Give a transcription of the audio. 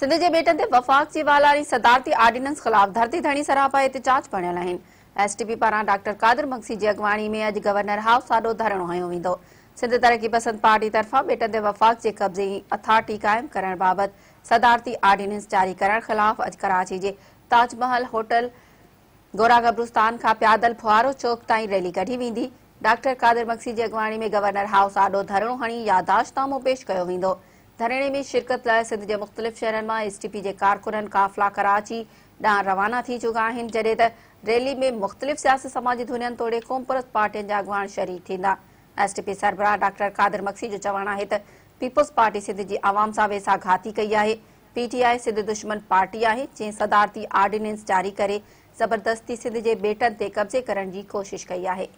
سنڌ جي ٻيٽن تي وفاق جي والاري صدارتي آرڊيننس خلاف ڌرتي ڌڻي سراپا احتجاج بڻيل آهن. ايس ٽي پي پاران ڊاڪٽر قادر مگسي جي اڳواڻي ۾ اڄ گورنر هائوس آڏو ڌرڻو هنيو ويندو. سنڌ ترقي پسند پارٽي طرفان ٻيٽن تي وفاق جي قبضي ۽ اٿارٽي قائم ڪرڻ بابت صدارتي آرڊيننس جاري ڪرڻ خلاف اڄ ڪراچي جي تاج محل هوٽل گورا قبرستان کان پيادل ڦوهارو چوڪ تائين ريلي ڪڍي ويندي، ڊاڪٽر قادر مگسي جي اڳواڻي ۾ گورنر هائوس آڏو ڌرڻو هڻي يادداشت نامو پيش ڪيو ويندو. ڌرڻي ۾ شرڪت لاء سنڌ جي مختلف شهرن مان ايس ٽي پي جي ڪارڪنن قافلا ڪراچي ڏانهن روانا ٿي چڪا آهن، جڏهن ته ريلي ۾ مختلف سياسي سماجي ڌرين توڙي قومپرست پارٽين جا اڳواڻ شريڪ ٿيندا. ايس ٽي پي سربراهه ڊاڪٽر قادر مگسي جو چوڻ آهي ته پيپلز پارٽي سنڌ جي عوام سان ويساهه گهاتي ڪئي آهي، پي ٽي آء سنڌ دشمن پارٽي آهي، جنهن صدارتي آرڊيننس جاري ڪري زبردستي سنڌ جي ٻيٽن تي قبضي ڪرڻ جي ڪوشش ڪئي آهي.